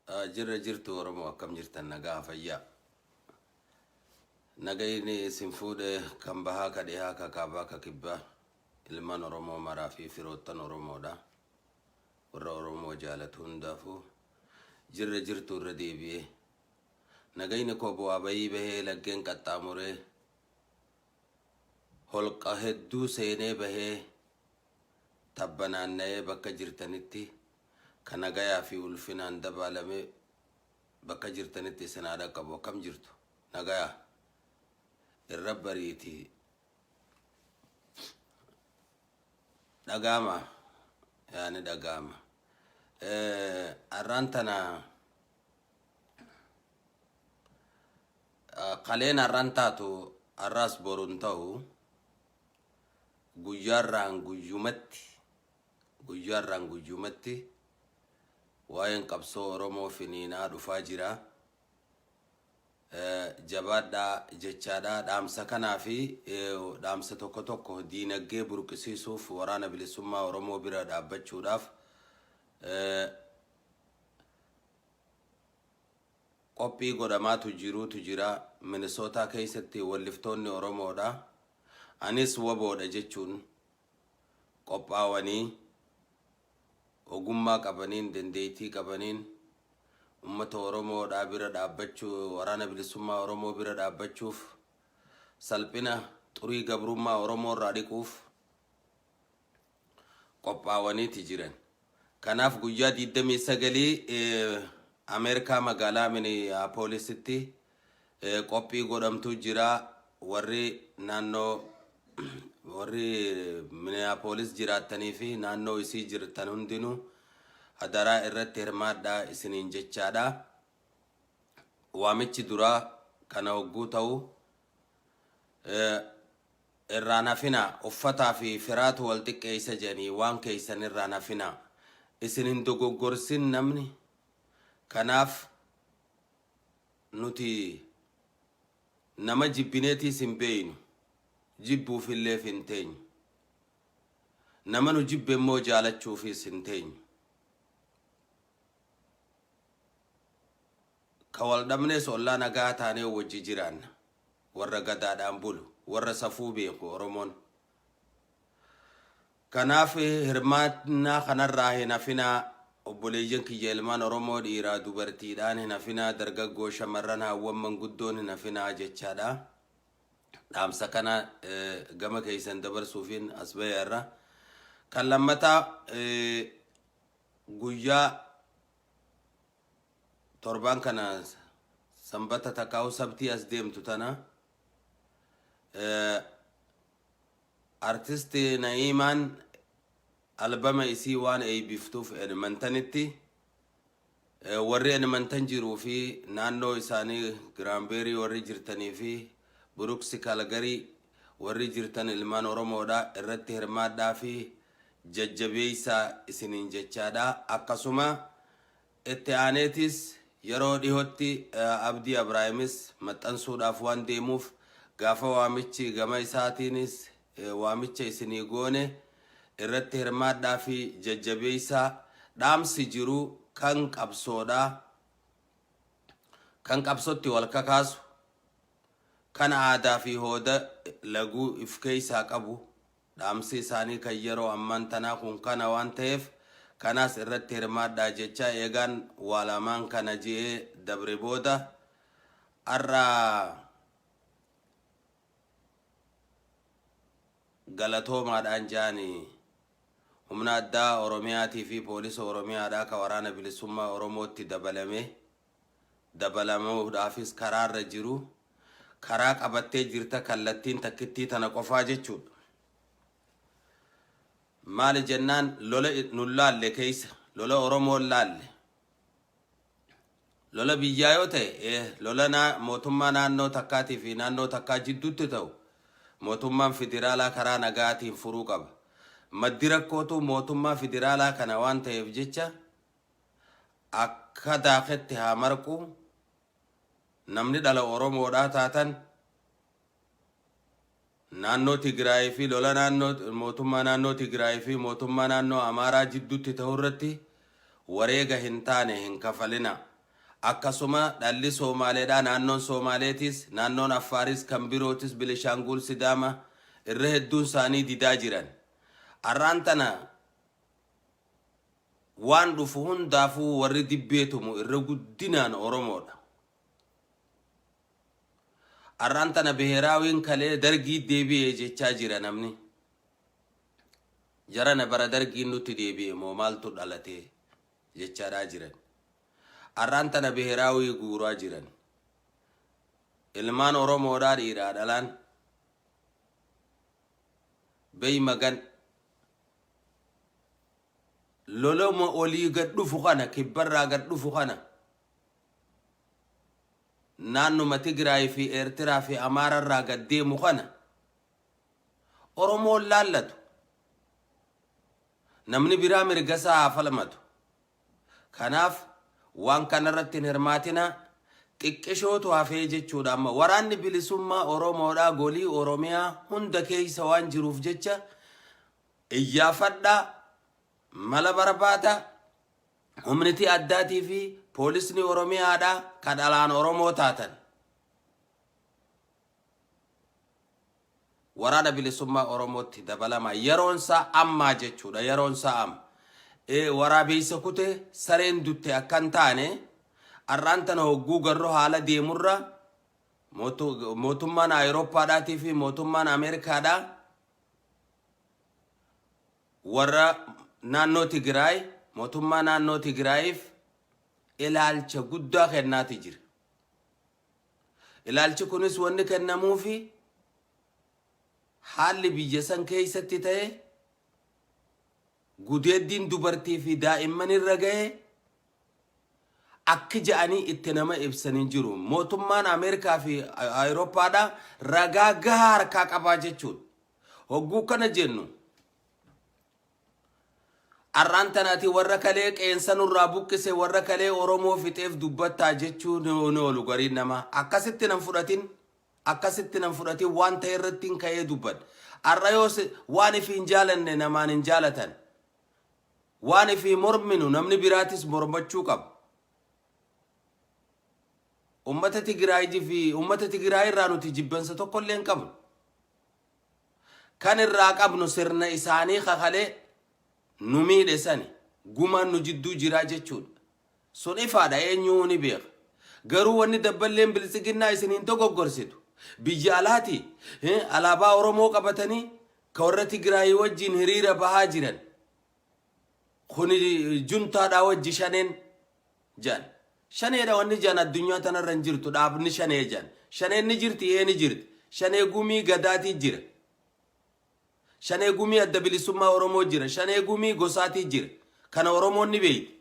Jirra jirtu Oromoo, akkam jirtan? Nagaa, fayyaa? Nagayni isin fuudhe. Kan bahaa, ka dhihaa, ka kaabaa, ka kibbaa, ilmaan Oromoo maraa fi firoottan Oromoodha. Warra Oromoo jaalatu hundaafuu jirra jirtu irra deebi'ee. Nagayni koo bu'aa bayii bahee, laggeen qaxxaamuree, holqa hedduu seenee bahee, tabba naanna'ee bakka jirtanitti ka nagayaa fi ulfinaan dabaalame bakka jirtanitti isin haa dhaqqabu. Akkam jirtu? Nagayaa? Irra bariiti. Dhagaama. Yaani dhagaama. Arraan tana kaleen arraan taatu arraas boru hin ta'u. Guyyaarraan guyyumatti, guyyaarraan guyyumatti waa'een qabsoo Oromoo finiinaa dhufaa jira. Jabaadhaa jechaadha. Dhaamsa kanaa fi dhaamsa tokko tokko diinaggee burqisiisuuf, Waraana Bilisummaa Oromoo bira dhaabbachuudhaaf qophii godhamaatu jiruutu jira. Minisootaa keessatti walliftoonni Oromoodha. Anis WBOdha jechuun qophaawanii ogummaa qabaniin, dandeettii qabaniin uummata Oromoodhaa bira dhaabbachuu, Waraana Bilisummaa Oromoo bira dhaabbachuuf, salphina xurii gabrummaa Oromoo irraa dhiquuf qophaawaniiti jiran. Kanaaf guyyaa 29 Ameerikaa magaalaa Minneapolisitti qophii godhamtu jira. Warri naannoo, warri Minneapolis jiraattanii fi naannoo isii jirtan hundinuu hadaraa irratti hirmaadhaa isiniin jechaadha. Waamichi duraa kana hogguu ta'u, irraan hafinaa. Uffataa fi firaatu wal xiqqeessa jedhanii, waan keessan irraan hafinaa. Isin hin dogoggorsin namni. Kanaaf nuti nama jibbineetiis hin beeynu, jibbuuf illeef hin teenyu. Nama nu jibbe immoo jaalachuufis hin teenyu. Ka wal dhabnees ollaa nagaa taanee wajji jiraanna. Warra gadaadhaan bulu, warra safuu beeku Oromoon. Kanaaf hirmaannaa kanarraa hin hafinaa, obboleeyyan kiyya ilmaan Oromoo, dhiiraa dubartiidhaan hin hafinaa, dargaggoo, shamarran, haawwan, manguddoon hin hafinaa jechaadha. Dhaamsa kana gama keessan dabarsuufiin as bahe irra. Kan lammataa, guyyaa torbaan kana Sanbata takkaa'u Sabtii as deemtu tana, Artist Na'iimaan albama isii waan eeybiftuuf Edmontonitti, warri Edmonton jiruu fi naannoo isaanii, Granbury warri jirtanii fi Brooks, Calgary warri jirtan, ilmaan Oromoodha, irratti hirmaadhaa fi jajjabeessaa isiniin jechaadha. Akkasuma itti aaneetis yeroo dhihootti Abdii Abraahimis maxxansuudhaaf waan deemuuf, gaafa waamichi gama isaatiinis waamicha isinii goone irratti hirmaadhaa fi jajjabeessaa. Dhaamsi jiru kan qabsoodha. Kan qabsotti wal kakaasu, kan aadaa fi hooda laguu if keessaa qabu, dhaamsi isaanii kan yeroo ammaan tanaa kun kana waan ta'eef, kanaas irratti hirmaadhaa jecha. Eegaan waa lamaan kana ji'ee dabre booda, har'a galatoomaadhaan jaani humna addaa Oromiyaatii fi poolisa Oromiyaadhaa ka Waraana Bilisummaa Oromootti dabalame, dabalamuudhaafis karaarra jiru, karaa qabattee jirta kallattiin takkittii tana qofaa jechuudha. Maali jennaan, lola nun laalle keessa, lola Oromoon laalle. Lola biyyaa yoo ta'e, lola mootummaa naannoo takkaatii fi naannoo takkaa jidduutti ta'u, mootummaan federaalaa karaa nagaatiin furuu qaba. Maddi rakkootu mootummaa federaalaa kana waan ta'eef jecha, akka daaketti haa marqu. Namni dhala Oromoodhaa taatan, naannoo Tigraayii fi lola naannoo mootummaa naannoo Tigraayii fi mootummaa naannoo Amaaraa jidduutti ta'u irratti wareega hin taane hin kafalina. Akkasuma dhalli Soomaaleedhaa naannoon Soomaaleetis, naannoon Affaaris, kan birootis Bilishaanguul Sidaama irra hedduun isaanii didaa jiran. Arraan tana waan dhufu hundaafuu warri dibbee tumu irra guddinaan Oromoodha. Arraan tana biheeraawiin kalee dargii deebi'e jechaa jira namni. Jarana bara dargiin nutti deebi'e moo maaltu dhalate jechaadhaa jiran. Arraan tana biheeraawii guuraa jiran. Ilmaan Oromoodhaa dhiiraa dhalaan. Bey magan. Loloma olii gad dhufu kana kibbarraa gad dhufu kana naannuma Tigraay fi Eertiraa fi Amaararraa gad deemu kana Oromoon laallatu. Namni biraa mirga isaa haa falmatu. Kanaaf waan kanarratti hin hirmaatinaa. Xiqqishootu hafee jechuudha amma waraanni bilisummaa Oromoodhaa golii Oromiyaa hunda keessa waan jiruuf jecha iyyaafadhaa mala barbaada humniti addaatii fi poolisni Oromiyaadhaa ka dhalaan Oromoo taatan. Waraana Bilisummaa Oromootti dabalamaa. Yeroon isaa ammaa jechuudha. Yeroon isaa amma. Waraabeessa kute sareen dutte akka hin taane har'aan tana hogguu garru haala deemurra mootummaan Awurooppaadhaatii fi mootummaan Ameerikaadhaa warra naannoo Tigraay mootummaa naannoo Tigraayiif ilaalcha guddaa kennaati jira. Ilaalchi kunis wanni kennamuufi haalli biyya san keessatti ta'e gudeeddiin dubartii fi daa'imman irra ga'e akki ja'anii itti nama ibsan hin jiru. Mootummaan Ameerikaa fi Awurooppaadha ragaa gahaa harkaa qabaa jechuudha. Hogguu kana jennu Arraan tana ati warra kalee qeensa nurraa buqqise warra kalee Oromoo fixeef dubbattaa jechuu ni oolu gariin namaa. Akkasitti nan fudhatin akkasitti nan fudhatin waan ta'e irratti hin ka'ee dubbadha. Arra yoo waan ifii hin jaalanne namaan hin jaalatan. Waan ifii morminu namni biraatis mormachuu qaba. Ummata Tigraay fi ummata Tigraay irraa nuti jibbansa tokko illee hin qabnu. Kan irraa qabnu sirna isaanii kakalee nu miidhe sani gumaan nu jidduu jiraa jechuudha. Sun ifaadha eenyuu ni beeka. Garuu wanni dabballeen biltsiginnaa isin hin dogoggorsitu. Biyya alaati alaabaa Oromoo qabatanii ka warra Tigraayii wajjin hiriira bahaa jiran. Kuni juntaadhaa wajji shaneen jedhan. Shaneedha wanni jedhan addunyaa tanarra hin jirtu dhaabni shanee jedhan. Shaneen ni jirti ee ni jirti. Shanee gumii gadaatii jira. Shanee gumii adda bilisummaa Oromoo jira. Shanee gumii gosaatii jira. Kana Oromoon ni beekti.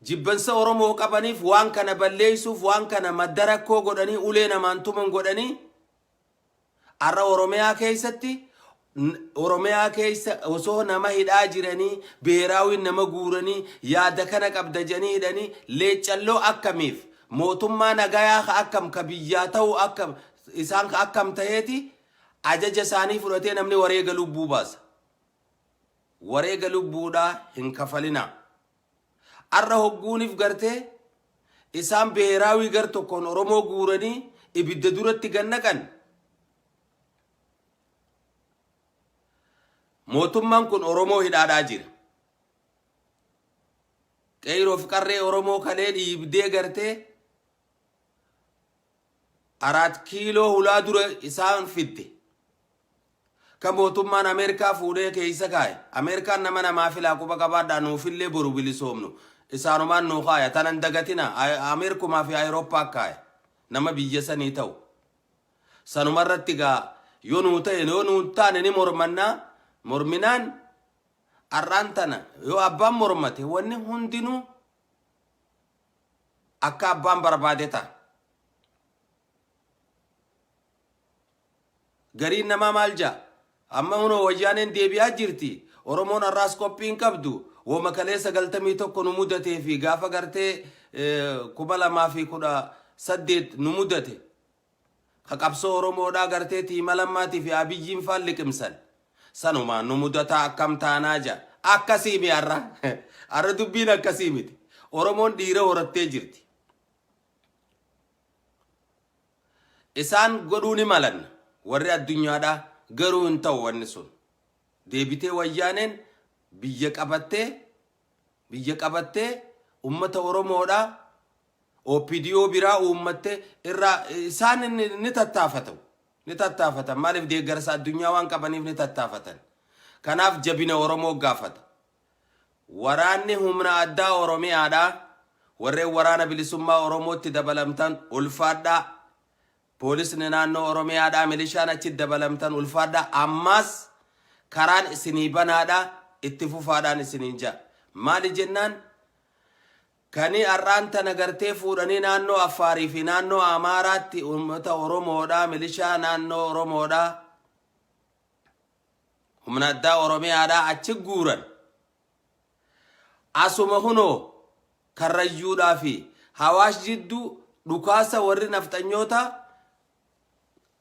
Jibbansa Oromoo qabaniif waan kana balleessuuf waan kana madda rakkoo godhanii ulee namaan tuman godhanii Har'a Oromiyaa keessatti Oromiyaa keessa osoo nama hidhaa jiranii beeraawiin nama guuranii yaada kana qabda jedhanii hidhanii leeccalloo akkamiif mootummaa nagayaa ka akkam ka biyyaa ta'u akkam isaan ka akkam ta'eeti ajaja isaanii fudhatee namni wareega lubbuu baasa. Wareega lubbuudhaa hin kafalinaa. Arra hogguunif gartee isaan beeraawii gar tokkoon Oromoo guuranii ibidda duratti gad naqan. Mootummaan kun Oromoo hidhaadhaa jira. Qeyroo fi qarree Oromoo kalee dhiibdee gartee Araat kiiloo hulaa dura isaan fidde. Ka mootummaan Ameerikaa fuudhee keessa kaa'e. Ameerikaan nama namaa filaa quba qabaadhaa nuufillee boru bilisoomnu. Isaanumaan nuu kaaya. Tana hin dagatina. Ameerikumaa fi Ayirooppaa kaaya. Nama biyya sanii ta'u. Sanumarratti gaa yoo nuu ta'e yoo nuu hin taane ni mormannaa. Morminaan har'aan tana yoo abbaan mormate wanni hundinuu akka abbaan barbaade ta'a. Gariin namaa maal ja'a? Amma hunoo wayyaaneen deebi'aa jirti. Oromoon har'aas qophii hin qabdu. Woma kalee 91 nu mudatee fi gaafa gartee 2018 nu mudate. Ka qabsoo Oromoodhaa gartee tiima lammaatii fi Abiyyiin faan liqimsan. Sanumaan nu mudataa akkam taanaa ja'a. Akkasii mi har'a. Har'a dubbiin akkasii miti. Oromoon dhiira horattee jirti. Isaan godhuu ni malan warri addunyaadhaa garuu hin ta'u wanni sun. Deebitee wayyaaneen biyya qabattee biyya qabattee ummata Oromoodhaa OPDO biraa uummattee irraa isaan ni tattaafatu. Ni tattaafatan. Maaliif deeggarsa addunyaa waan qabaniif ni tattaafatan. Kanaaf jabina Oromoo gaafata. Waraanni humna addaa Oromiyaadhaa warreen waraana bilisummaa Oromootti dabalamtan ulfaadhaa. Poolisni naannoo Oromiyaadhaa milishaan achitti dabalamtan ulfaadhaa. Ammaas karaan isinii banaadhaa itti fufaadhaan isiniin ja'a. Maali jennaan Kani har'aan tana gartee fuudhanii naannoo Affaarii fi naannoo Amaaraatti uummata Oromoodhaa milishaa naannoo Oromoodhaa humna addaa Oromiyaadhaa achi guuran. Asuma kunoo Karrayyuudhaa fi Hawaash jidduu dhukaasa warri nafxanyoota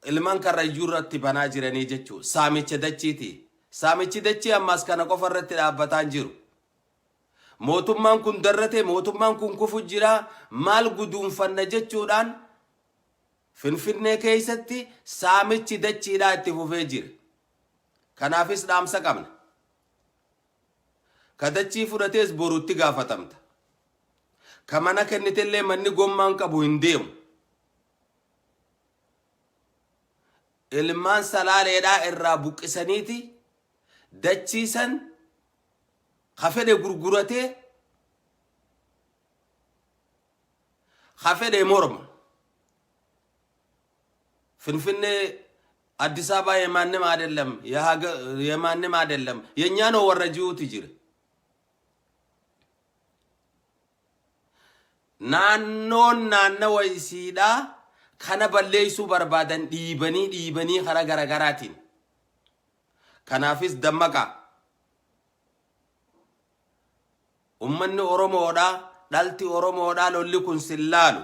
ilmaan Karrayyuu irratti banaa jiranii jechuu saamicha dachiiti. Saamichi dachii ammaas kana qofa irratti dhaabbataa hin jiru. Mootummaan kun darrate, mootummaan kun kufu jira, maal guduunfanna jechuudhaan Finfinnee keessatti saamichi dachiidhaa itti fufee jira. Kanaafis dhaamsa qabna. Ka dachii fudhatees boru itti gaafatamta. Ka mana kennitellee manni gommaan qabu hin deemu. Ilmaan Salaaleedhaa irraa buqqisaniiti dachii san ka fedhe gurguratee ka fedhe morma. Finfinnee Addis Ababa የማንም አይደለም፣ የማንም አይደለም፣ የኛ ነው warra ji'uuti jira. Naannoon naannawa isiidhaa kana balleessuu barbaadan dhiibanii dhiibanii karaa garagaraatiin. Kanaafis dammaqaa. Ummanni Oromoodhaa, dhalti Oromoodhaa lolli kun sin laalu.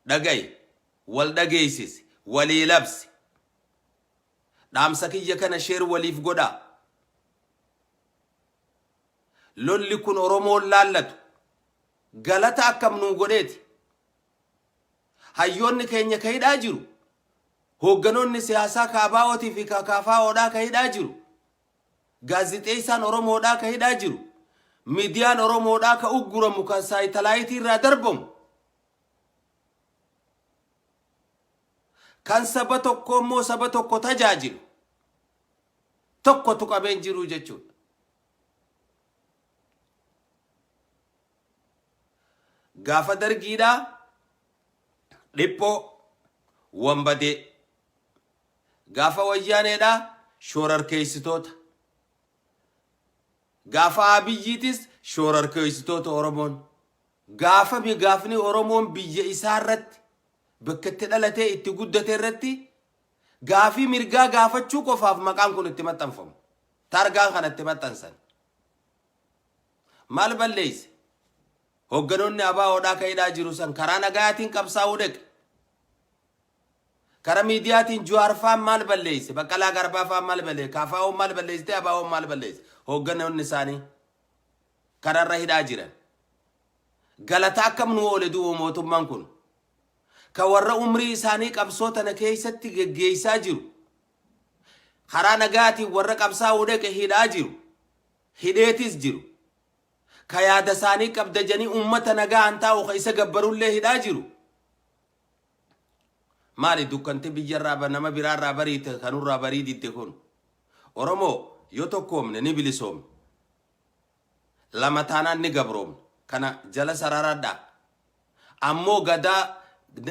Dhagayi, wal dhageessisi, walii labsi. Dhaamsa kiyya kana share waliif godhaa. Lolli kun Oromoon laallatu. Galata akkam nuu godheeti. Hayyoonni keenya ka hidhaa jiru. Hoogganoonni siyaasaa ka ABO'tii fi ka KFO'dhaa ka hidhaa jiru. Gaazixeessaan Oromoodhaa ka hidhaa jiru. Miidiyaan Oromoodhaa ka ugguramu kan saayitalaayitii irraa darbamu. Kan saba tokko immoo saba tokko tajaajilu. Tokkotu qabeen jiru jechuudha. Gaafa dargiidhaa dhiphoo wanbadee. Gaafa wayyaaneedhaa shoorarkeessitoota. Gaafa Abiyyiitis shoorarkeessitoota Oromoon. Gaafa mi gaafni Oromoon biyya isaa irratti bakka itti dhalatee itti guddate irratti gaafii mirgaa gaafachuu qofaaf maqaan kun itti maxxanfamu. Taargaan kana itti maxxansan. Maal balleeyse? Hoogganoonni ABOdhaa ka hidhaa jiru san karaa nagayaatiin qabsaa'uu dhaqe. Kara miidiyaatiin Juwaar faan maal balleeyse? Baqqalaa Garbaa faan maal balleeyse? KFO'n maal balleessite? ABO'n maal balleeyse? Hoogganoonni isaanii kararra hidhaa jiran. Galata akkam nu oole du'u mootummaan kun? Ka warra umrii isaanii qabsoo tana keessatti geggeessaa jiru. Karaa nagaatiin warra qabsaa'uu dhaqe hidhaa jiru. Hidheetis jiru. Ka yaada isaanii qabda jedhanii uummata nagaan taa'u ka isa gabbarullee hidhaa jiru. Maali dukkanti biyyarraa nama biraarraa bariite kanurraa barii didde kun? Oromoo yoo tokkoomne ni bilisoomne. Lama taanaan ni gabroomne. Kana jala sararadhaa. Ammoo gadaa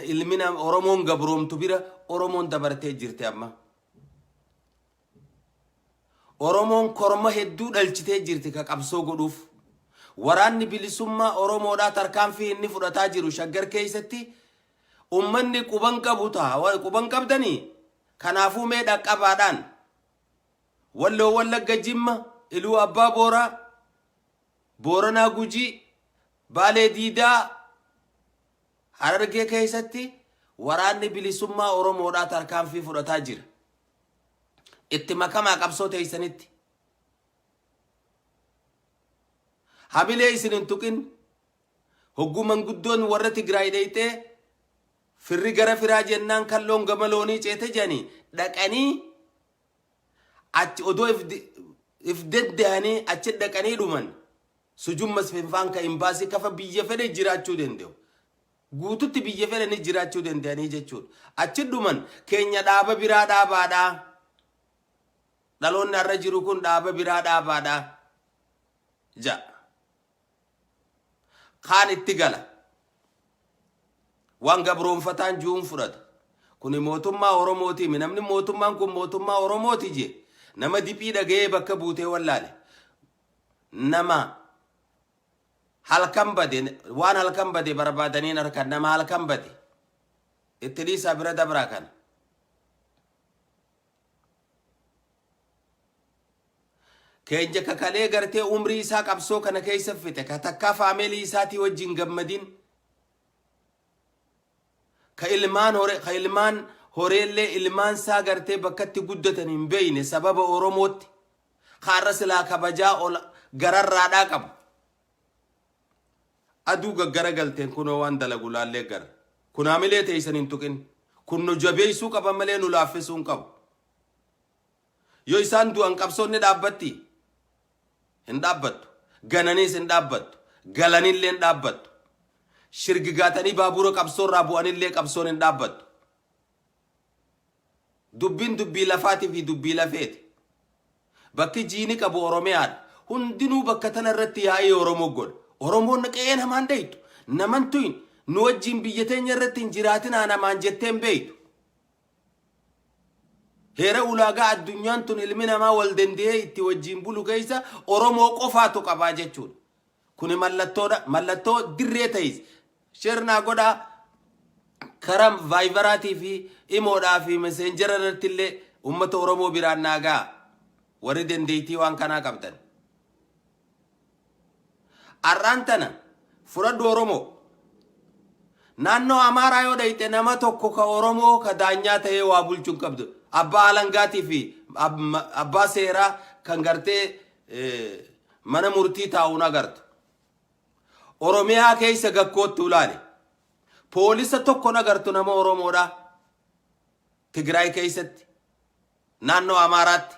ilmi Oromoon gabroomtu bira Oromoon dabartee jirti amma. Oromoon korma hedduu dhalchitee jirti ka qabsoo godhuuf. Waraanni bilisummaa Oromoodhaa tarkaanfii inni fudhataa jiru Shaggar keessatti ummanni quban qabu ta'a. Quban qabdanii? Kanaafuu mee dhaqqabaadhaan. Walloo Wallagga Jimma, Iluu Abbaa Booraa, Booranaa Gujii, Baalee Diidaa, Harargee keessatti waraanni bilisummaa Oromoodhaa tarkaanfii fudhataa jira. Itti makamaa qabsoo teessanitti. Hamilee isin hin tuqin. Hogguu manguddoon warra Tigraay dheyxee firri gara firaa jennaan kalloon gama loonii ceete jedhanii dhaqanii achi odoo if danda'anii achi dhaqanii dhuman. Sujum Masfinfaan ka imbaasii kafa biyya fedhe jiraachuu danda'u. Guututti biyya fedhanii jiraachuu danda'anii jechuudha. Achi dhuman keenya dhaaba biraa dhaabaadha. Dhaloonni har'a jiru kun dhaaba biraa dhaabaadha. Ja'a. Kaan itti gala. Waan gabroonfataan ju'uun fudhata. Kuni mootummaa Oromootiimi. Namni mootummaan kun mootummaa Oromooti jee nama diphii dhaga'ee bakka buutee wallaale. Nama halkan bade waan halkan bade barbaadaniin harkan nama halkan bade itti dhiisaa bira dabraa kana. Keenya ka kalee gartee umrii isaa qabsoo kana keessa fixe ka takkaa faameelii isaatii wajjin gammadin ka ilmaan hore ka ilmaan horeellee ilmaan isaa gartee bakkatti guddatan hin beeyne sababa Oromootti ka har'a silaa kabajaa ol gararraadhaa qabu. Aduu gaggara galteen kunoo waan dalagu laallee gara. Kun hamilee teeysan hin tuqin. Kun nu jabeessuu qaba malee nu laaffisuu hin qabu. Yoo isaan du'an qabsoon ni dhaabbattii? Hin dhaabbattu. Gananiis hin dhaabbattu. Galanillee hin dhaabbattu. Shirgigaatanii baabura qabsoorraa bu'anillee qabsoon hin dhaabbattu. Dubbiin dubbii lafaatii fi dubbii lafeeti. Bakki jiini qabu Oromiyaadha. Hundinuu bakka tana irratti yaa'ii Oromoo godha. Oromoon qe'ee namaan deeytu. Naman tuyin nu wajjin biyya teenya irratti hin jiraatinaa namaan jettee hin beeytu. Heera ulaagaa addunyaan tun ilmi namaa wal danda'ee itti wajjin bulu keessa Oromoo qofaatu qabaa jechuudha. Kuni mallattoodha. Mallattoo dirree ta'is. Share naa godhaa. Karaa Viberaatii fi Imoodhaa fi Messenger irratti illee uummata Oromoo biraan naa ga'a. Warri dandeettii waan kanaa qabdan. Arraan tana fudhadhu Oromoo. Naannoo Amaaraa yoo dhayxe nama tokko ka Oromoo ka daanyaa ta'ee waa bulchuu hin qabdu. Abbaa alangaatii fi abbaa seeraa kan gartee mana murtii taa'uun agartu. Oromiyaa keessa gakkoottu ilaali. Poolisa tokkon agartu nama Oromoodha. Tigraay keessatti, naannoo Amaaraatti,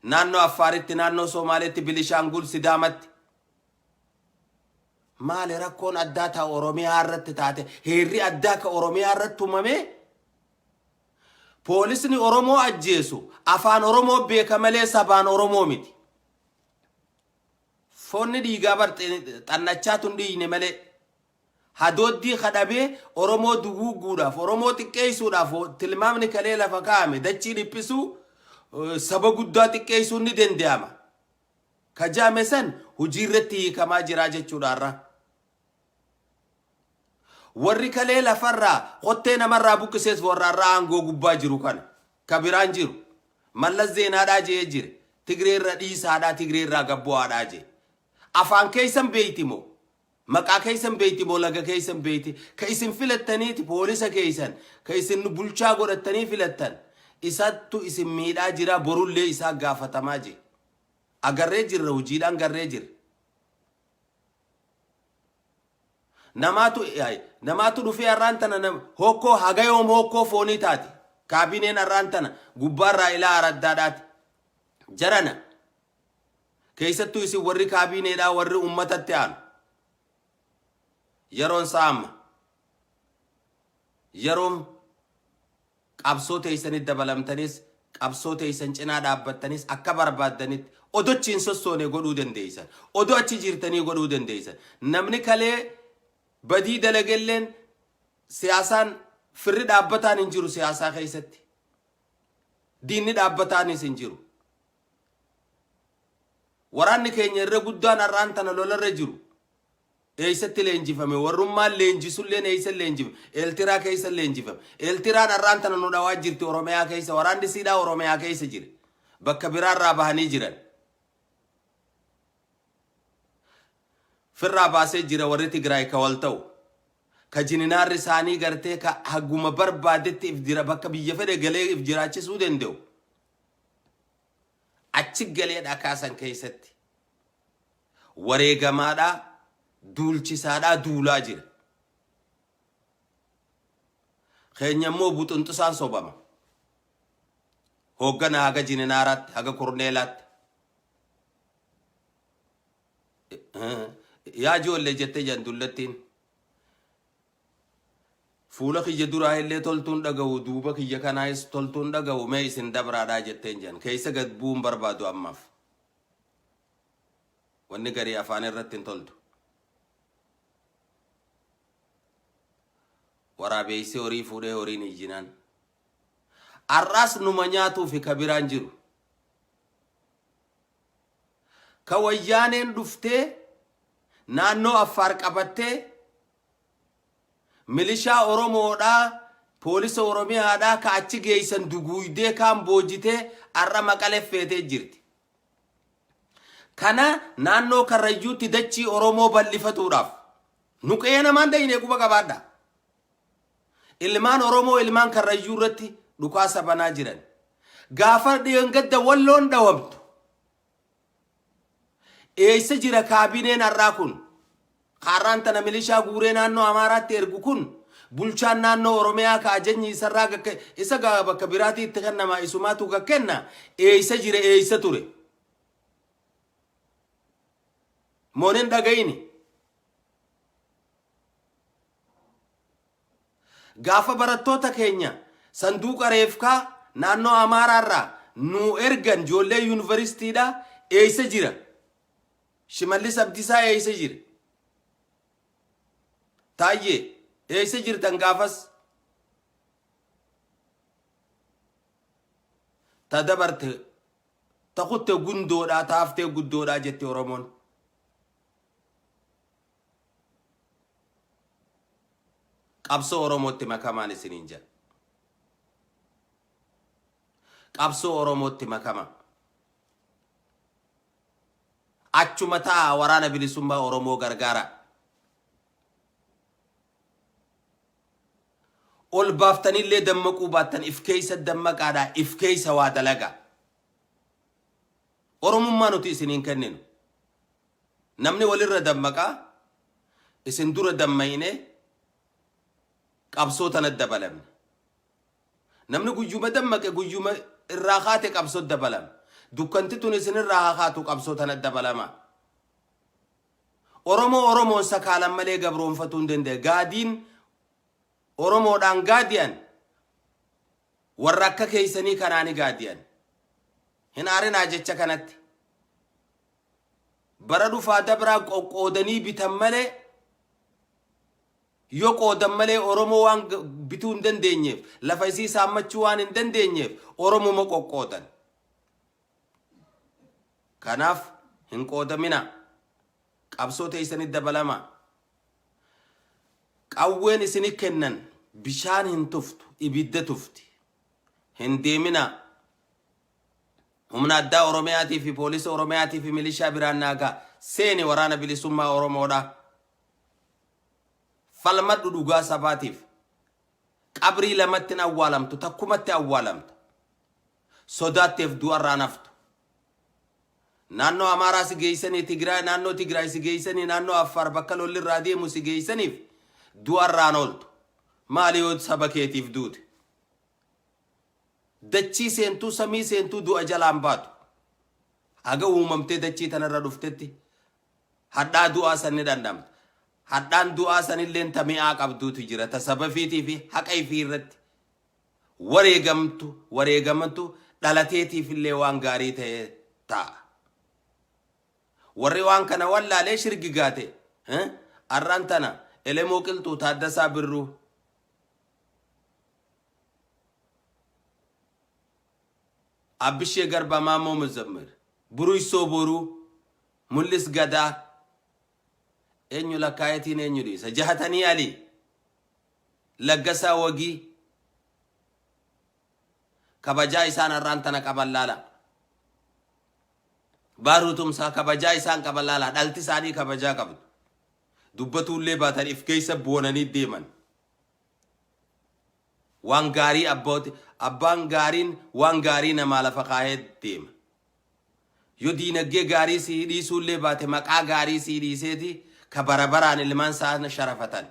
naannoo Affaaritti, naannoo Somaaleetti, Bilishaangul, Sidaamatti. Maali rakkoon addaa ta Oromiyaa irratti taate? Heerri addaa ka Oromiyaa irratti tumamee poolisni Oromoo ajjeesu afaan Oromoo beeka malee sabaan Oromoo miti. Foonni dhiigaa bar xannachaatu hin dhiigne malee. Hadooddii kadhabee Oromoo duguuguudhaaf, Oromoo xiqqeessuudhaaf tilmaamni kalee lafa kaa'ame dachii dhiphisuu saba guddaa xiqqeessuun ni danda'ama. Ka jaame san hojii irratti hiikamaa jiraa jechuudha har'a. Warri kalee lafarraa kottee namarraa buqqisees warra har'a aangoo gubbaa jiru kana. Ka biraan jiru. Mallas Zeenaadhaa je'ee jire. Tigree irra dhiisaadhaa Tigree irraa gabbu'aadhaa je'e. Afaan keessan beeyti moo? Maqaa keessan beeyti moo laga keessan beeyti? Ka isin filattaniiti poolisa keessan ka isin bulchaa godhattanii filattan isattu isin miidhaa jira borullee isaa gaafatamaa je'e. Agarree jirra hojiidhaan garree jirra. Namaatu ay, namaatu dhufee har'aan tana nam, hokkoo haga yoom hokkoo foonii taati. Kaabineen har'aan tana gubbaarraa ilaa araddaadhaati. Jarana keessattuu isin warri kaabineedhaa warri ummatatti aanu. Yeroon isaa amma. Yeroon Qabsoo teeysanitti dabalamtaniis, qabsoo teeysan cinaa dhaabbattaniis akka barbaaddanitti odochi hin sossoone godhuu dandeeysan. Odoo achi jirtanii godhuu dandeeysan. Namni kalee badii dalagelleen siyaasaan firri dhaabbataan hin jiru siyaasaa keessatti. Diinni dhaabbataanis hin jiru. Waraanni keenya irra guddaan har'aan tana lolarra jiru. Eessatti leenjifame? Warrummaan leenjisulleen eessa leenjifame? Eeltiraa keessa leenjifame. Eeltiraan har'aan tana nu dhawaa jirti Oromiyaa keessa. Waraanni siidhaa Oromiyaa keessa jira. Bakka biraarraa bahanii jiran. Firraa baasee jira warri Tigraay ka wal ta'u. Ka jininaarri isaanii gartee ka haguma barbaadetti if jira bakka biyya fedhe galee if jiraachisuu danda'u. Achi galee dhakaa san keessatti. Wareegamaadhaa duulchisaadhaa duulaa jira. Keenya immoo buxunxusaan sobama. Hooggana haga jininaaraatti haga korneelaatti. Yaa ijoollee jette jan dullattiin. Fuula kiyya duraa illee toltuun dhagahu duuba kiyya kanaayis toltuun dhagahu mee isin dabraadhaa jetteen jan. Keessa gad bu'uun barbaadu ammaaf. Wanni garii afaan irratti hin toltu. Waraabeessi horii fuudhee horiin iyyinaan. Har'aas numa nyaatuufi ka biraan jiru. Ka wayyaaneen dhuftee naannoo Affaar qabattee milishaa Oromoodhaa poolisa Oromiyaadhaa ka achi geessan duguuydee kaan boojitee har'a Maqalee feetee jirti. Kana naannoo Karrayyuutti dachii Oromoo bal'ifatuudhaaf nu qe'ee namaan dayne quba qabaadha. Ilmaan Oromoo ilmaan Karrayyuu irratti dhukaasa banaa jiran. Gaafa dheengadda walloon dhawamtu eessa jira kaabineen har'aa kun? Kaarraan tana milishaa guuree naannoo Amaaraatti ergu kun bulchaan naannoo Oromiyaa ka ajajni isarraa gakka isa gaa bakka biraatii itti kennama isumaatu gakkenna eessa jira eessa ture? Moonin dhagayini. Gaafa barattoota keenya sanduuqa reefkaa naannoo Amaaraarraa nuu ergan ijoollee yuunivarsiitiidha eessa jira? Shimallis Abdiisaa eessa jira? Taayyee eessa jirtan gaafas? Ta dabarte ta kutte gundoodhaa ta haftee guddoodhaa jetti Oromoon. Qabsoo Oromootti makamaan isiniin jedha. Qabsoo Oromootti makamaa. Achuma taa'aa waraana bilisummaa Oromoo gargaaraa. Ol baaftanillee dammaquu baattan if keessa dammaqaadhaa if keessa waa dalagaa. Oromummaa nuti isiniin kenninu. Namni walirra dammaqaa isin dura dammayne qabsoo tana dabalamne. Namni guyyuma dammaqe guyyuma irraa kaate qabsoo dabalama. Dukkanti tun isin irraa haa kaatu qabsoo tana dabalama. Oromoo Oromoon sakaalan malee gabroonfatuu hin danda'e. Gaadiin Oromoodhaan gaadi'an warra akka keessanii kanaani gaadi'an. Hin aarinaa jecha kanatti. Bara dhufaa dabraa qoqqoodanii bitan malee yoo qoodan malee Oromoo waan bituu hin dandeenyeef lafa isii saammachuu waan hin dandeenyeef Oromuma qoqqoodan. Kanaaf hin qoodamina. Qabsoo teessanitti dabalamaa. Qawween isini kennan bishaan hin tuftu ibidda tufti. Hin deeminaa. Humna addaa Oromiyaatii fi poolisa Oromiyaatii fi milishaa biraan naagaa seeni waraana bilisummaa Oromoodha. Falmadhu dhugaa sabaatiif. Qabrii lamatti hin awwaalamtu takkumatti awwaalamta. Sodaatteef du'arraan haftu. Naannoo Amaaraa si geessanii Tigraay naannoo Tigraay si geessanii naannoo Affaar bakka lolli irraa deemu si geessaniif du'arraan ooltu. Maali yoo saba keetiif duute? Dachii seentuu samii seentuu du'a jalaan baatu. Haga uumamtee dachii tanarra dhuftetti hadhaa du'aa san ni dhandhamta. Hadhaan du'aa sanilleen ta mi'aa qabduutu jira ta saba fiitii fi haqa ifii irratti wareegamtu wareegamantu dhalateetiif illee waan gaarii ta'e ta'a. Warri waan kana wallaalee shirgigaate arraan tana Elemoo Qilxuu Taaddasaa Birruu Abbishee Garbaa Maammoo Muzammir Buruysoo Boruu Mul'is Gadaa eenyu lakkaayetiin eenyu dhiisa Jahatanii Alii Laggasaa Wagii kabajaa isaan har'aan tana qaban laala. Baaruu Tumsaa kabajaa isaan qaban laala. Dhalti isaanii kabajaa qabdu. Dubbatuullee baatan if keessa boonanii deeman. Waan gaarii abbooti abbaan gaariin waan gaarii namaa lafa kaayee deema. Yoo diinaggee gaarii sii dhiisuullee baate maqaa gaarii sii dhiiseeti ka bara baraan ilmaan isaa sharafatan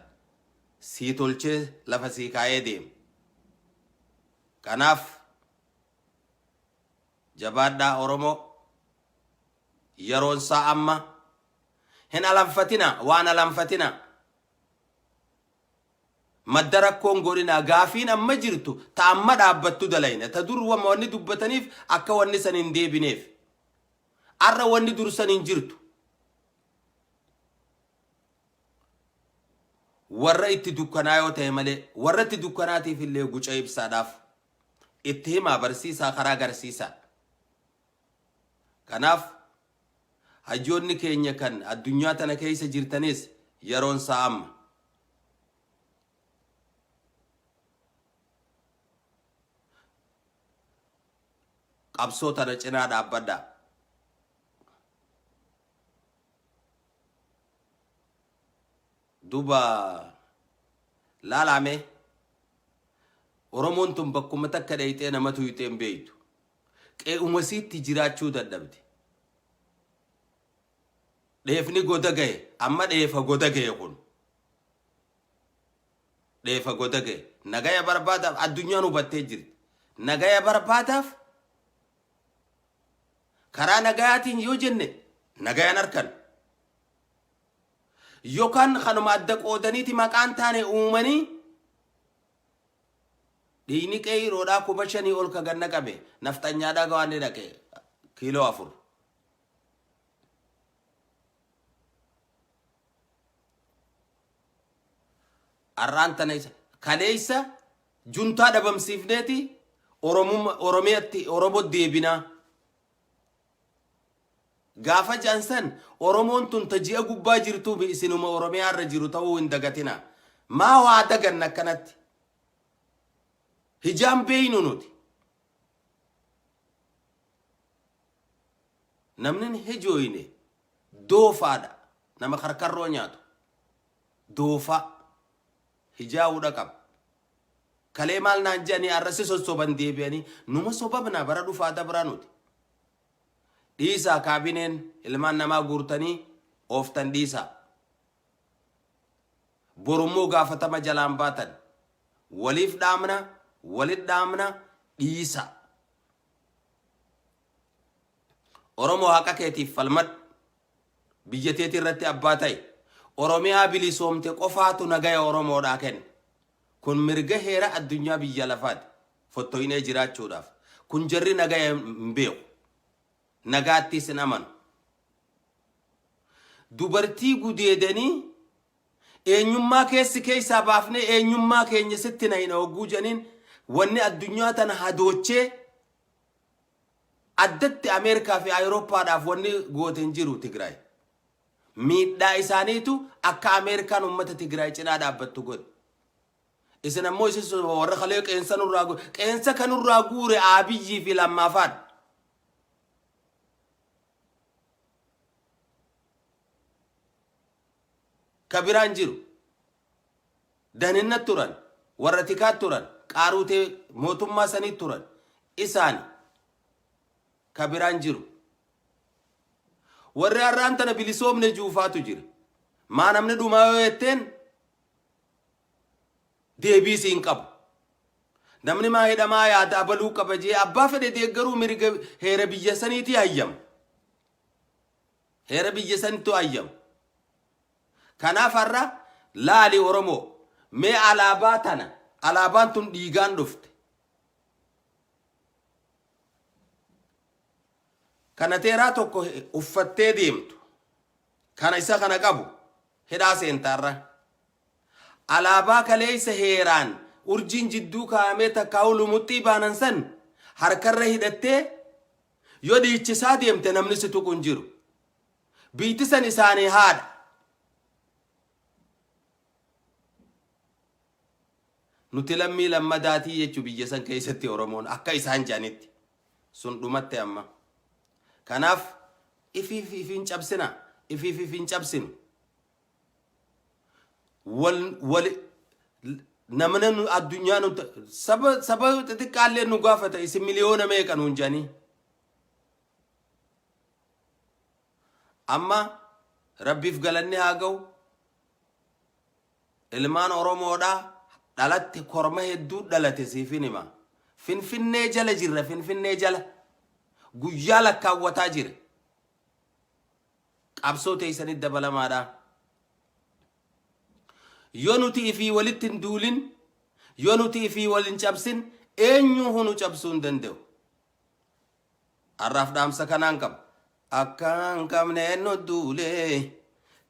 sii tolchee lafa sii kaayee deema. Kanaaf jabaadhaa Oromoo yeroon isaa amma hin alanfatina waan alanfatina. Madda rakkoo hin godhinaa. Gaafiin amma jirtu ta amma dhaabbattu dalayna. Ta dur wanni dubbataniif akka wanni san hin deebineef. Arra wanni dur san hin jirtu. Warra itti dukkanaa yoo ta'e malee warra itti dukkanaatiif illee guca ibsaadhaaf itti himaa barsiisaa karaa garsiisaa. Kanaaf hayyoonni keenya kan addunyaa tana keessa jirtanis yeroon isaa amma. Qabsoo tana cinaa dhaabbadhaa. Duuba laalaa mee Oromoon tun bakkuma takka dheyxee nama tuyxee hin beeytu. Qe'uma isiitti jiraachuu dadhabde. Dheefni goda gahe amma dheefa goda gahe kun. Dheefa goda gahe. Nagaya barbaadaaf addunyaan hubattee jirti. Nagaya barbaadaaf karaa nagayaatiin yoo jenne nagayan harkan. Yookaan kanuma adda qoodaniiti maqaan taane uumanii Dhiigni qeeyroodhaa 5,000 ol ka gad naqame nafxanyaadhaa waan inni dhaqe kiiloo 4. Har'aan tana isa kaleessa juntaa dhabamsiifneeti Oromumma Oromiyatti Oromo deebinaa. Gaafa ja'an san Oromoon tun ta ji'a gubbaa jirtuu mi isinuma Oromiyaa irra jiru ta'uu hin dagatinaa. Maa waa daganna akkanatti? Hijaan beeynu nuti. Namni hin hijooyne doofaadha. Nama karkarroo nyaatu. Doofaa. Hijaa'uudha qaba. Kalee maal naan je'anii arra si sossoban deebi'anii numa sobamna bara dhufaa dabraa nuti. Dhiisaa kaabineen ilmaan namaa guurtanii ooftan dhiisaa. Borummoo gaafatama jalaan baatan. Waliif dhaamna, walit dhaamna dhiisaa. Oromoo haqa keetiif falmadhu. Biyya teetii irratti abbaa ta'i. Oromiyaa bilisoomte qofaatu nagaya Oromoodhaa kenna. Kun mirga heera addunyaa biyya lafaati. Fottoynee jiraachuudhaaf. Kun jarri nagaya hin beeku. Nagaattis hin amanu. Dubartii gudeedanii eenyummaa keessi keessaa baafnee eenyummaa keenya sitti nayna hogguu jedhaniin wanni addunyaa tana hadoochee addatti Ameerikaa fi Awurooppaadhaaf wanni goote hin jiru Tigraay. Miidhaa isaaniitu akka Ameerikaan uummata Tigraay cinaa dhaabbattu godhe. Isin ammoo isin soba warra kalee qeensa nurraa guure. Qeensa kan nurraa guure Abiyyii fi Lammaafaadha. Ka biraan jiru. Daninna turan, warra tikaa turan, qaaruutee mootummaa sanii turan. Isaani ka biraan jiru. Warri har'aan tana bilisoomne juufaatu jira. Maa namni dhumaa yoo jetteen deebii siin qabu. Namni maa hidhamaa yaada abaluu qaba jee abbaa fedhe deeggaruu mirga heera biyya saniitii hayyama. Heera biyya sanittu hayyama. Kanaaf har'a laali Oromoo mee alaabaa tana alaabaan tun dhiigaan dhufte. Kana teeraa tokko uffattee deemtu. Kana isa kana qabu hidhaa seenta har'a. Alaabaa kaleessa heeraan urjiin jidduu kaa'amee takkaa'uu lumuxxii baanan san harkarra hidhattee yoo dhiichisaa deemte namni si tuqu hin jiru. Biitti san isaanii haadha. Nuti lammii lammadaatii jechuu biyya san keessatti Oromoon akka isaan jedhanitti sun dhumatte amma. Kanaaf ifiif ifiin cabsina ifiif ifiin cabsinu. Wal wal namni nu addunyaa nu saba saba xixiqqaallee nu gaafata isin miliyoona meeqa nuun jedhanii. Amma Rabbiif galanni haa ga'u. Ilmaan Oromoodhaa dhalatte korma hedduu dhalate siifin hima. Finfinnee jala jirra Finfinnee jala. Guyyaa lakkaawwataa jira. Qabsoo teessanitti dabalamaadha. Yoo nuti ifii walitti hin duulin, yoo nuti ifii wal hin cabsin, eenyuu nu cabsuu hin danda'u. Har'aaf dhaamsa kanaan qaba. Akka hin qabneen nu duule,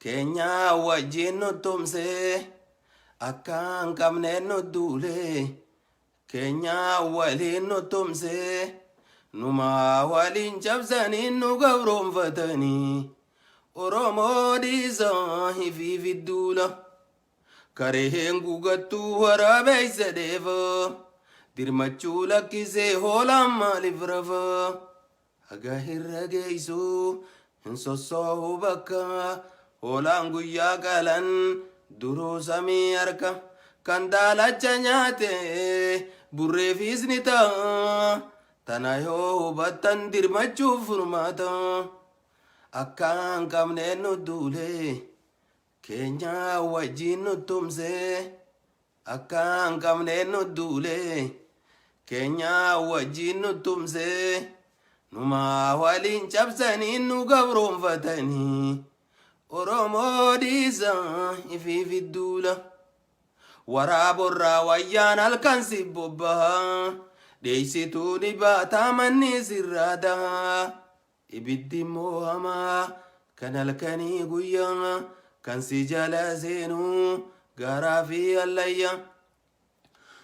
keenyaa wajjin nu tumse. Akka hin qabneen nu duule, keenyaa waliin nu tumse. Numaa waliin cabsanii nu gabroonfatanii. Oromoo dhiisaa ifiif duula. Kareen gugattuu waraabeessa dheefa. Dirmachuu lakkisee hoolaan maaliif rafa? Haga irra geessu hin sossoohu bakka. Hoolaan guyyaa qalan duruu samii harka. Kan daalacha nyaate burreefis ni ta'a. Tana yoo hubattan dirmachuuf furmaata. Akka hin qabneen nu duule. Keenyaa wajjin nu tumse. Akka hin qabneen nu duule. Keenyaa wajjin nu tumse. Numaa waliin cabsanii nu gabroonfatanii. Oromoo dhiisaa ifiif duula. Waraaborraa wayyaan halkan si bobbaha. Dheeysituu ni baataa manni sirraa daha. Ibiddi immoo hamaa kan halkanii guyyaa kan si jala seenu gaaraa fi allayya.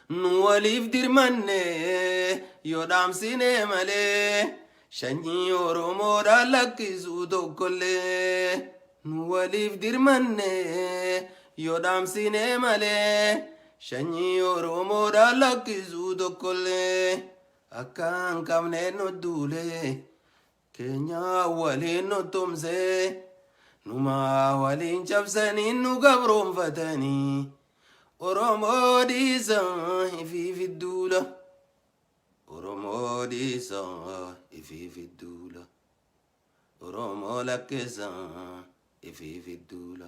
Nu waliif dirmanne yoo dhaamsine malee shanyii Oromoodhaan lakkisuu tokkollee. Nu waliif dirmanne yoo dhaamsine malee shanyii Oromoodhaan lakkisuu tokkollee. Akka hin qabneen nu duule, keenyaa waliin nu tumse, numaa waliin cabsanii nu gabroonfatanii, Oromoo dhiisa ifiif duula. Oromoo dhiisa ifiif duula. Oromoo lakkeessa ifiif duula.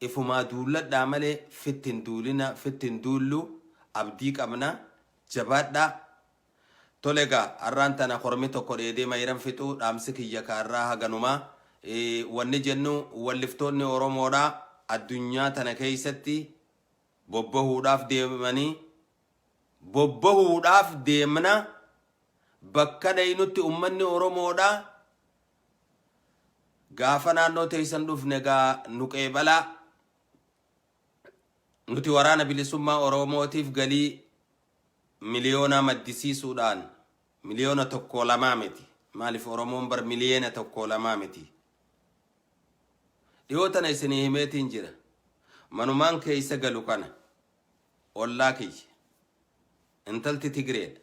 Ifumaa duulladhaa malee fitti hin duulina fitti hin duullu abdii qabna jabaadhaa. Tole egaa arraan tana kormi tokko dheedee mayran fixu dhaamsi kiyya ka arraa haganumaa. Wanni jennu walliftoonni Oromoodhaa addunyaa tana keessatti bobbahuudhaaf deemanii bobbahuudhaaf deemna bakka dhaynutti ummanni Oromoodhaa Gaafa naannoo teessan dhufne egaa nu qeebalaa. Nuti waraana bilisummaa Oromootiif galii miliyoonaa maddisiisuudhaan miliyoona tokkoo lamaa miti. Maaliif Oromoon bar miliyoona tokkoo lamaa miti. Dhiyoo tana isinii himeetiin jira. Manumaan keessa galu kana ollaa kiyya. Intalti Tigreedha.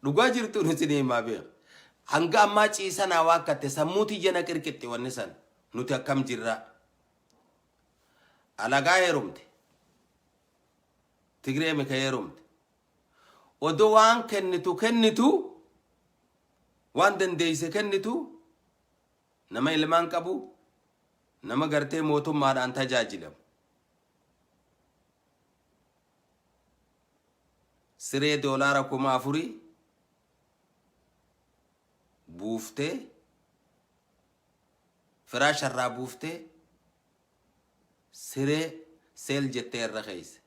Dhugaa jirtuun isinii himaa beeka. Hanga ammaa ciisa naa waakkatte sammuu tiyya na qirqixxi wanni san. Nuti akkam jirraa. Alagaa heerumte. Tigree mika heerumte. Odoo waan kennitu kennitu waan dandeeyse kennitu nama ilmaan qabu nama gartee mootummaadhaan tajaajilamu. Siree doolaara 4000 buuftee firaasha irraa buuftee siree seel jettee irra keeyse.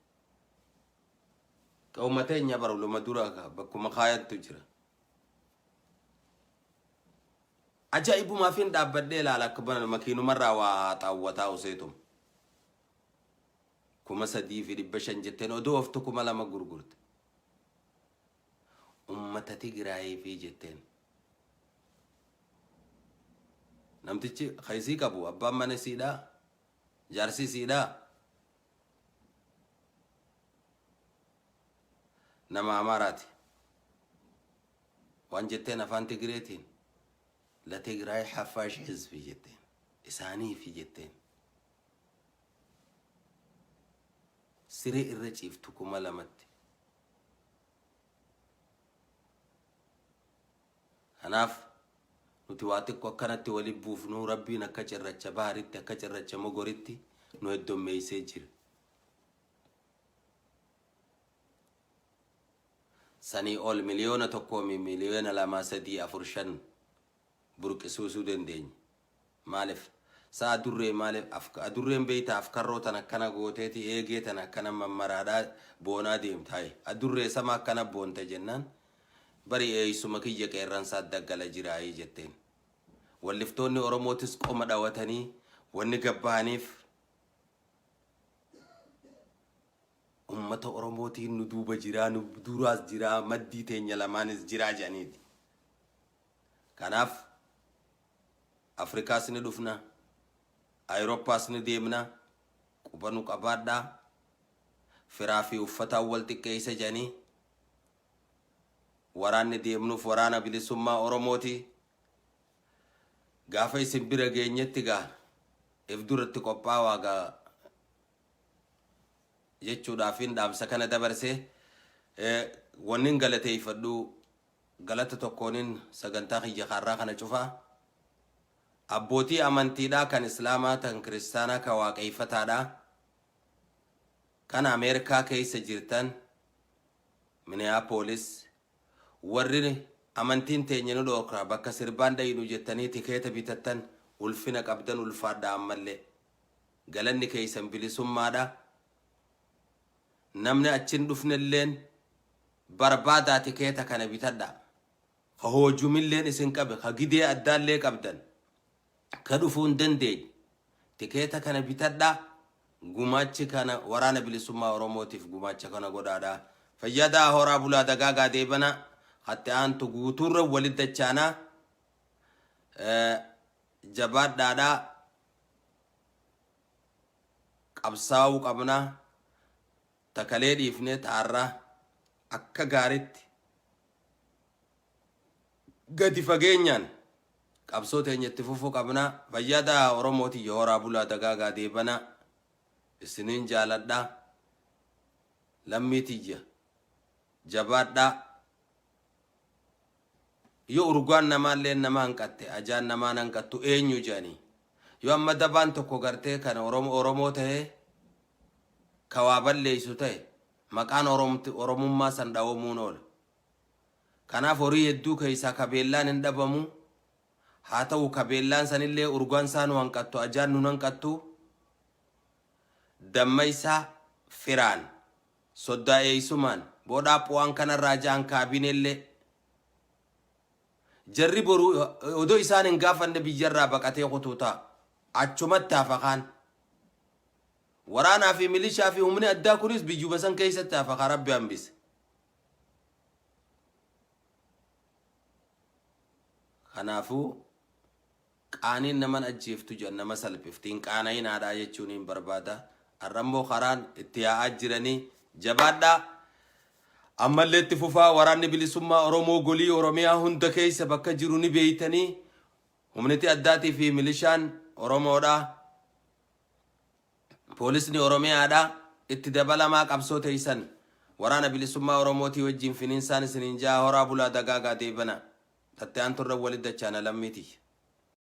Qawma teenya bara luma dura bakkuma kaayantu jira. Ajaa'ibumaafin dhaabbadhee ilaala akka makiinumarraa waa xaawwataa useetuma. 3500 jetteen odoo oftu 2000 gurgurte. Ummata Tigraayiifi jetteen. Namtichi ka isii qabu abbaan mana isiidhaa jaarsi isiidhaa nama Amaaraati. Waan jetteen afaan Tigreetiin la Tigraay Haffaash Hizbi jetteen isaaniifi jetteen. Siree irra ciiftu 2000tti. Kanaaf Nuti waa xiqqo akkanatti wali buufnuu Rabbiin akka cirracha baharitti akka cirracha mogoritti nu heddommeeysee jira. Sanii ol miliyoona tokkoomi miliyoona lamaa sadii afur shan burqisuusuu dandeenya. Maalif? Sa adurree maalif adurreen beeyta afkarroo tan akkana gooteeti eegee tana akkana mammaraadhaa boonaa deemta hay adurree sama akkana boonta jennaan bari eeysuma kiyya qeerransaa daggala jiraayii jetteen. Walliftoonni Oromootis qoma dhawatanii wanni gabbahaniif ummata Oromootiin nu duuba jiraa nu duraas jiraa maddii teenya lamaanis jiraa jedhaniiti. Kanaaf Afrikaas ni dhufna, Ayrooppaas ni deemna, quba nu qabaadhaa, firaa fi uffataan wal xiqqeeysa jedhanii waraanni deemnuuf waraana bilisummaa Oromooti. Gaafa isin bira geenyetti gaa if duratti qophaawaa gaa jechuudhaafin dhaamsa kana dabarse. Wannin galateeyfadhu galata tokkoonin sagantaa kiyya kaarraa kana cufaa. Abbootii amantiidhaa kan Islaamaa tan Kiristaanaa ka waaqeeyfataadhaa kan Ameerikaa keeysa jirtan Minneapolis warri amantiin teenya nu dhoorka bakka sirbaan dhaynu jettanii tikeeta bitattan ulfina qabdan ulfaadhaa ammallee. Galanni keeysan bilisummaadha. Namni achi hin dhufnelleen barbaadaa tikeeta kana bitadhaa. Ka hoojumilleen isin qabe, ka gidee addaallee qabdan, ka dhufuu hin dandeenye, tikeeta kana bitadhaa. Gumaachi kana waraana bilisummaa Oromootiif gumaacha kana godhaadha. Fayyadaa horaa bulaa dagaagaa deebana. Hatti aantu guutuurra walitti dachaanaa. Jabaadhaadhaa. Qabsaa'uu qabna. Ta kalee dhiifnee ta arraa akka gaaritti gadi fageenyaan qabsoo teenya itti fufuu qabna. Fayyaa ta'aa Oromoo tiyya horaa bulaa dagaagaa deebanaa. Isiniin jaaladha. Lammii tiyya jabaadhaa. Yoo urgaan namaalleen nama hanqatte ajaan namaan hanqattu eenyu jedhanii. Yoo amma dabaan tokko gartee kan Oromoo Oromoo tahee ka waa balleeysu tahe maqaan Oromummaa san dhawamuun oola. Kanaaf horii hedduu keeysaa kabeellaan hin dhabamu. Haa ta'u kabeellaan sanillee urgaan isaa nu hanqattu ajaan nun hanqattu. Dammaysaa firaan Soddaa eeysumaan, boodhaa phu'aan kanarraa ja'an kaabineellee. Jarri boru odoo isaan hin gaafanne biyyarraa baqatee kutuu ta'a. Achumatti hafa kaan. Waraanaa fi milishaa fi humni addaa kunis biyyuma san keessatti hafa ka Rabbi hambise. Kanaafuu Qaaniin naman ajjeeftu jedhan nama salphifti. Hin qaana'inaadhaa jechuuniin barbaada. Har'ammoo karaan itti yaa'aa jiranii jabaadhaa. Ammallee itti fufaa waraanni bilisummaa Oromoo golii Oromiyaa hunda keessa bakka jiru ni beeytanii humniti addaatii fi milishaan Oromoodha. Poolisni Oromiyaadha. Itti dabalamaa qabsoo teessan waraana bilisummaa Oromootii wajjin finiinsaan isiniin ja'a horaa bulaa dagaagaa deebana. Tatte aanturra walitti dachaana lammii tiyya.